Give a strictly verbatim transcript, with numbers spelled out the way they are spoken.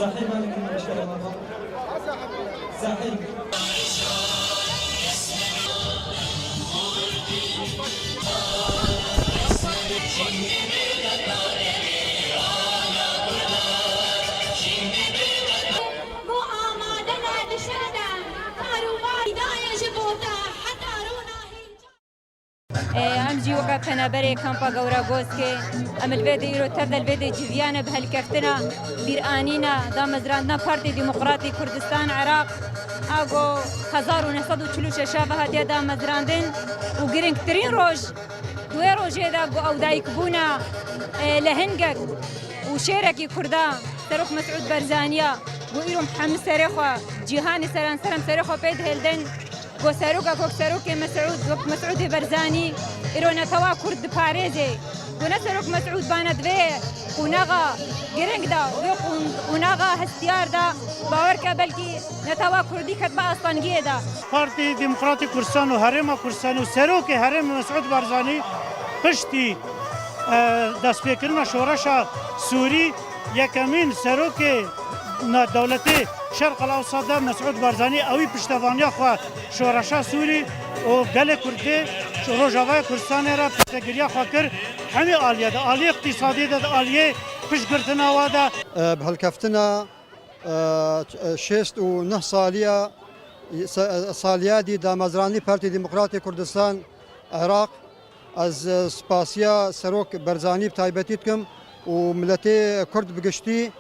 Sahil malikim, sahil. Bo amade ne dişe de, karûbarî daye ji bo te, heta rûna hîn. Ê, em jî weke penaberê kampa Gewra Goskê, em li vê de îro tev de li vê de civiyane bi helkeftina bîranîna damezrandina Partî Demokratî Kurdistan Iraq, a ku hezar û neh sed û çil û şeş ve hatiye damezrandin û girîngtirîn roj, di wê rojê de ku ew dayikbûna, ê, lehingek û şêrekî Kurda, Serok Mesûd Barzanî ya, ku îro hemî serê xwe, cîhanê seranser em serê xwe pê dihildin, ku serokek wek serokê Mesûd, wek Mesûdê Barzanî, îro netewa Kurd diparêzê. Ku ne serok Mesûd bana divê qonaxa giring da, vê qon-, qonaxa hestiyar da, bawer ke belkî netewa Kurdî ketbe astengiyê de. Partî Demokratîk Kurdistan û Herêma Kurdistan û serokê herêmê Mesûd Barzanî piştî, e, destpêkirina şoreşa Sûrî yekemîn serokê na dewletê Şerq el Ewsat de Mesûd Barzanî ewî piştevaniya xwe şoreşa Sûrî û gelê Kurdê ji Rojavaya Kurdistanê re piştegiriya xwe kir. Hemî aliyê de, aliyê iqtîsadî de, di aliyê piştgirtina we de. Bi helkeftina, e, şêst û neh saliya, se-, saliyadî damezrandî Partî Demokratî Kurdistan Iraq, ez, e, spasiya Serok Barzanî bi taybetî dikim û miletê Kurd bi giştî.